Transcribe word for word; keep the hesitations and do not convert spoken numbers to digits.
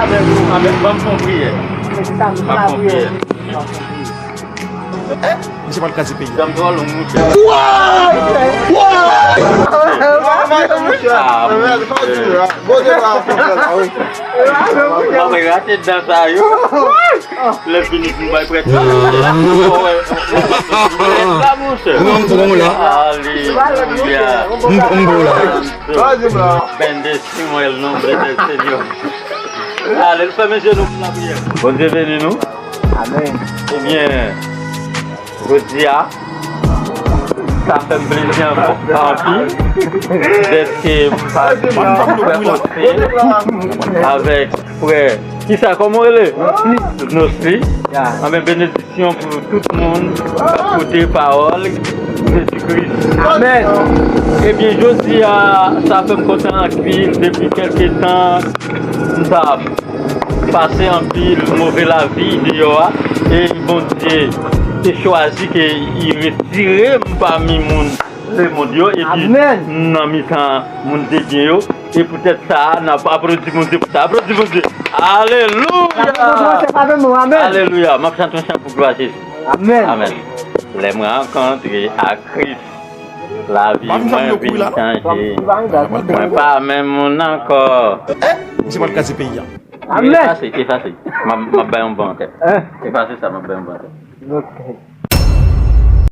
Amèn. Ban m fè yon priyè. M ap fè yon priyè. Misye pral kraze peyi a. Dam twò long, monchè. Ah, monchè. Mwen rate dan sa yo. Lè fini pou bay prèt la. Prèt la, monchè. Mwen m pran w la. Alelouya. M m pran w la. Bendisyon el nombre del Señor. Ale, nou fèmen je nou pou lapriyè. Bondye beni nou. Amèn. Ebyen, jodi a, sa fè m plezi anpil dèske m pa fè kontre avèk frè. Kisa, kòman w rele? Nosli. Amèn, benedisyon pou tout moun k ap koute pawòl Jezi Kris. Amèn. Ebyen, jodi a, sa fè m kontan anpil depi kèlke tan. M t ap pase anpil move lavi deyò a, e Bondye te chwazi ke li retire m pami moun lemonn yo, epi m nan mitan moun de byen yo. E poutèt sa a, n ap aplodi Bondye pou sa. Aplodi Bondye. Alelouya! Alelouya! M ap chante yon chan pou glwa Jezi. Amèn. Lè m rankontre ak Kris, lavi mwen vin chanje. Mwen pa menm moun ankò. Misye pral kraze peyi a. Amèn. Efase, efase. M ap, m ap bay yon bon tèt. Efase sa, m ap bay yon bon tèt. Ok.